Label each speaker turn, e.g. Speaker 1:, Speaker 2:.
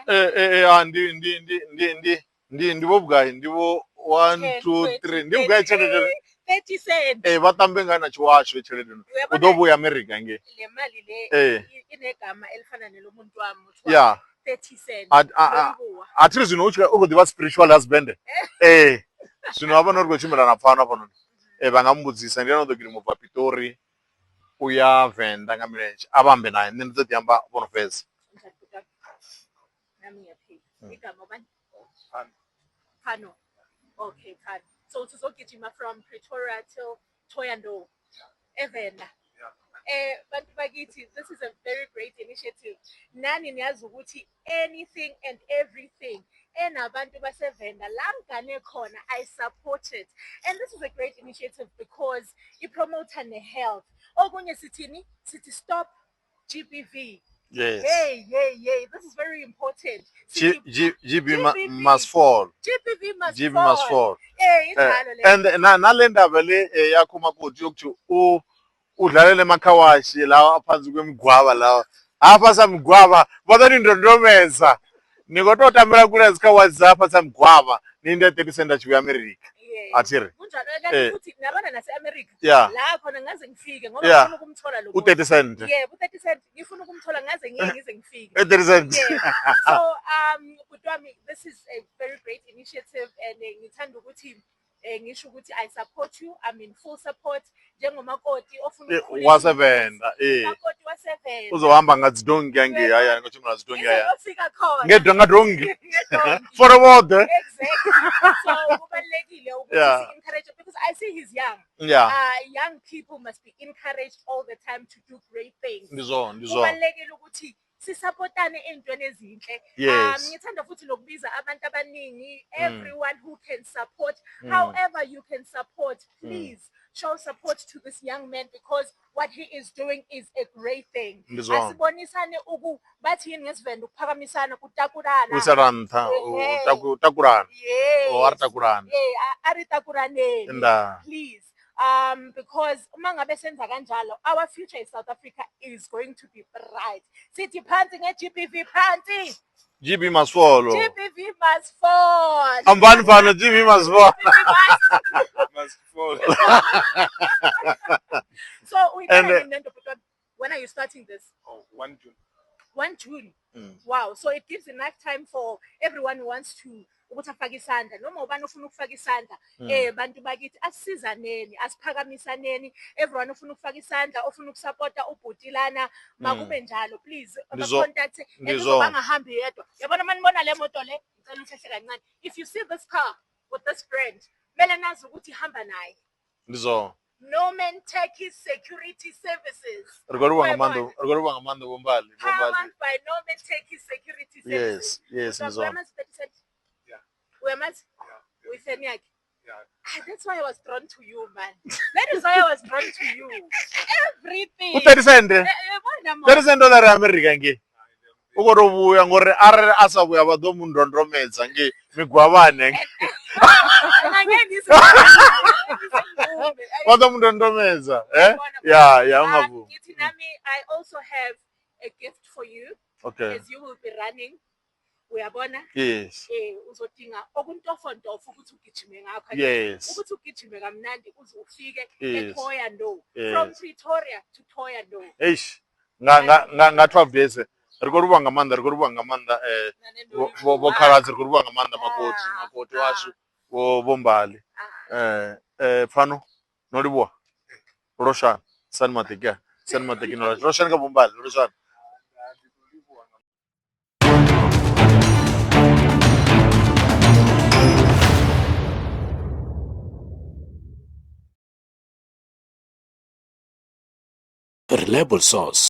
Speaker 1: Eh eh eh, ah, ndi ndi ndi ndi ndi ndi ndi vho vhugai ndi vho 1 2 3 ndi vhugai tshelede
Speaker 2: 30 cent
Speaker 1: eh vha tambe nga na tshiwasho tshelede
Speaker 2: Uyabona-
Speaker 1: u ḓo vhuya America nge
Speaker 2: le mali le
Speaker 1: Eh.
Speaker 2: inegama elifana nelomuntu wami kuthiwa
Speaker 1: yeah
Speaker 2: 30 cent
Speaker 1: A- a- a-
Speaker 2: Loyibuwa.
Speaker 1: a thi ri zwino u tshi u khou ḓivha spiritual husband eh zwino hafha no ri khou tshimbila na pfano hafhanoni eh vha nga mbudzisa ndi ene o ḓo gidima ubva Pitori u ya Venḓa nga milenzhe a vha ambe naye nṋe ndi ḓo ḓi amba vho no fhedza
Speaker 2: Unjani bhuti wami? Nami ngiyaphila. Igama ubani? Phano. Okay, Phano. So uthi uzogijima from Pretoria till Thohoyandou, eVenda. Bantu bakithi, this is a very great initiative. Nani niyazi ukuthi anything and everything enabantu baseVenda la ngane khona I support it. And this is a great initiative because i-promote ne-health. Okunye sithini? Sithi stop GBV.
Speaker 1: yes
Speaker 2: Hey, hey, hey, this is very important.
Speaker 1: G
Speaker 2: Sithi
Speaker 1: G GB ma-
Speaker 2: GBV.
Speaker 1: must fall
Speaker 2: GBV must
Speaker 1: GB
Speaker 2: fall.
Speaker 1: must fall
Speaker 2: Eh,
Speaker 1: eh
Speaker 2: injalo le.
Speaker 1: and na nale ndaba le eh, yakho makoti yokuthi u udlalele emakhawashi lawa aphansi kwemigwava lawa hafha sa migwava vha ḓo ni ndondomedza ni khou tou tambela kule dzikhawashi dza hafha sa migwavha ni inde 30 cent a tshi vhuya America
Speaker 2: Yeah.
Speaker 1: a thi ri
Speaker 2: Kunjalo kanti
Speaker 1: Eh.
Speaker 2: futhi nabona nase-America
Speaker 1: yeah
Speaker 2: la khona ngaze ngifike ngoba
Speaker 1: Yeah.
Speaker 2: ngifuna ukumthola lo
Speaker 1: u 30 cent
Speaker 2: Yebo, u-30 cent ngifuna ukumthola ngaze ngiye ngize ngifike.
Speaker 1: u 30 cent
Speaker 2: Yeah. So bhuti wami this is a very great initiative and ngithanda ukuthi ngisho ukuthi I support you. I'm in full support njengomakoti ofuna ukukhulisa
Speaker 1: waseVenda eh
Speaker 2: umakoti waseVenda.
Speaker 1: uzohamba nga dzidongi angei hayani nga tshimbila dzidongi hayani
Speaker 2: Ngizofika khona.
Speaker 1: nga dongi
Speaker 2: Ngedonki.
Speaker 1: for vhoṱhe
Speaker 2: Exactly. So kubalulekile ukuthi
Speaker 1: Yeah.
Speaker 2: si-encourage because I see he's young.
Speaker 1: yeah
Speaker 2: Young people must be encouraged all the time to do great things.
Speaker 1: ndi zwone ndi zwone
Speaker 2: Kubalulekile ukuthi sisapotane ey'ntweni ezinhle.
Speaker 1: Yes.
Speaker 2: Ngithanda futhi nokubiza abantu abaningi, everyone who can support,
Speaker 1: Mm.
Speaker 2: however you can support, please show support to this young man because what he is doing is a great thing.
Speaker 1: Ndi zwone.
Speaker 2: Asibonisane uku bathi yini ngesiVenda ukuphakamisana kutakulana.
Speaker 1: u isela nṱha u
Speaker 2: Ehe.
Speaker 1: takulana
Speaker 2: Yes.
Speaker 1: o a ri takulana
Speaker 2: Yeah, a ri takulaneni.
Speaker 1: nda
Speaker 2: Please. Because uma ngabe senza kanjalo, our future in South Africa is going to be bright. Sithi phansi nge-GBV phansi.
Speaker 1: GB must fall
Speaker 2: GBV must fall.
Speaker 1: ambani fano GB must fall
Speaker 2: GBV must
Speaker 3: Must fall.
Speaker 2: So we
Speaker 1: And,
Speaker 2: when are you starting this?
Speaker 3: Oh, 1 June.
Speaker 2: 1 June.
Speaker 1: Mm.
Speaker 2: Wow. So it gives enough time for everyone who wants to ukuthi afake isandla noma ubani ofuna ukufaka isandla bantu bakithi asisizaneni asiphakamisaneni everyone ofuna ukufaka isandla ofuna ukusapota ubhuti lana makube njalo please contact bangahambi yedwa yabona manibona le moto le ngicela uhlehle kancane if you see this car with this brand kumele nazi ukuthi ihamba naye
Speaker 1: ndi zwone
Speaker 2: Norman Turkey Security Services
Speaker 1: ri khou livhuwa nga maanḓa ri khou livhuwa nga maanḓa Vho Mbali Vho Mbali
Speaker 2: powered by Norman Turkey Security Services
Speaker 1: yes yes ndi zwone
Speaker 2: Uyamazi 30 cent?
Speaker 3: Yeah.
Speaker 2: Uyamazi?
Speaker 3: Yeah.
Speaker 2: Uyifeni yakhe?
Speaker 3: Yeah.
Speaker 2: Ah, that's why I was drawn to you, man. That is why I was drawn to you. Everything.
Speaker 1: u 30 cent
Speaker 2: Bona mo.
Speaker 1: 30 cent dollar ya America ngei u khou tou vhuya ngori arali a sa vhuya vha ḓo mu ndondomedza ngei migwavhani ngei
Speaker 2: Mina ngeke ngize ngivume.
Speaker 1: vha ḓo mu ndondomedza eh
Speaker 2: Bona mo.
Speaker 1: ya ya u nga vhumi
Speaker 2: Ngithi nami, I also have a gift for you
Speaker 1: okay
Speaker 2: as you will be running. Uyabona?
Speaker 1: yes
Speaker 2: Uzodinga okuntofontofo ukuthi ugijime ngakho.
Speaker 1: yes
Speaker 2: Ukuthi ugijime kamnandi uze ufike
Speaker 1: Yes.
Speaker 2: eThohoyandou.
Speaker 1: Yes.
Speaker 2: From Pretoria to Thohoyandou.
Speaker 1: eish nga nga nga nga 12 days ri khou livhuwa nga maanḓa ri khou livhuwa nga maanḓa vho vho khaladzi ri khou livhuwa nga maanḓa makoti makoti washu vho vho Mbali pfano no livhuwa loshani sani maṱeki sani maṱeki no loshani kha vho Mbali loshani
Speaker 4: A reliable source.